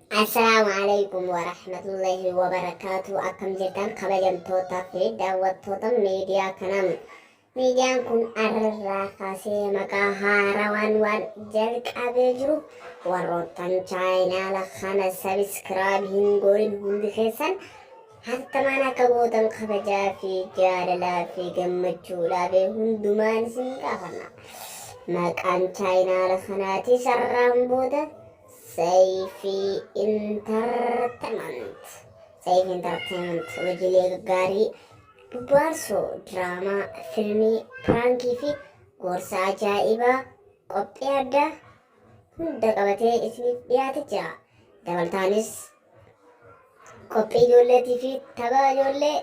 Assalaamu alaikum warahmatullahi wabarakaatu. Akkam jirtan kabajamtoota fi daawwattoota miidiyaa kanaa? Miidiyaan kun arrarraa kaasee maqaa haarawaan waan jalqabee jiru, warroottan chaayinaala kana subscribe hin godhin hundi keessan hatattamaan akka gootan kabajaa fi jaalalaa fi gammachuudhaa fi hundumaan isin gaafanna. Maqaan chaayinaala kanaatis har'aan booda Sayfii Entertainment. Sayfii Entertainment hojiilee gaggaarii, bohaarsoo, diraamaa, filmii, piraankii fi gorsa ajaa'ibaa, qophii addaa hunda qabatee isiniif dhiyaate jira. Dabalataanis qophii ijoolleetii fi tapha ijoollee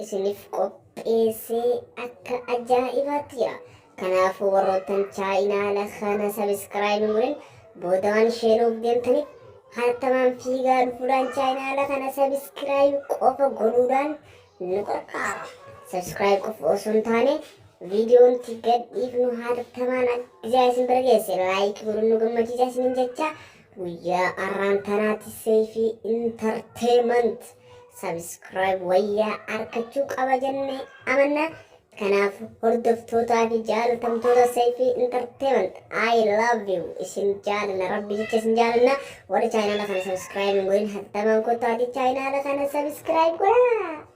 isiniif qopheessee akka ajaa'ibaatti jira. Kanaafuu warroottan chaayinaala kana subscribe hin godhin booda waan sheenuuf deemtaniif, hatattamaan fiigaa dhufuudhaan chaayinaala kana subscribe qofa godhuudhaan nu qarqaara. Subscribe qofa osoo hin taane, viidiyoon nuti gadhiifnu hatattamaan akka isin bira geesse like godhuun nu gammachiisa isiniin jecha, guyyaa arraan tanaatti Seefii Entertainment subscribe wayyaa argachuu qaba jennee amanna. Kanaaf hordoftootaa fi jaalatamtoota Seefii Entertainment, I love you, isin jaalanna, rabbi jecha isin jaalanna. Warri chaayinaala kana subscribe hin godhin hatattamaan kottaati chaayinaala kana subscribe godhaa.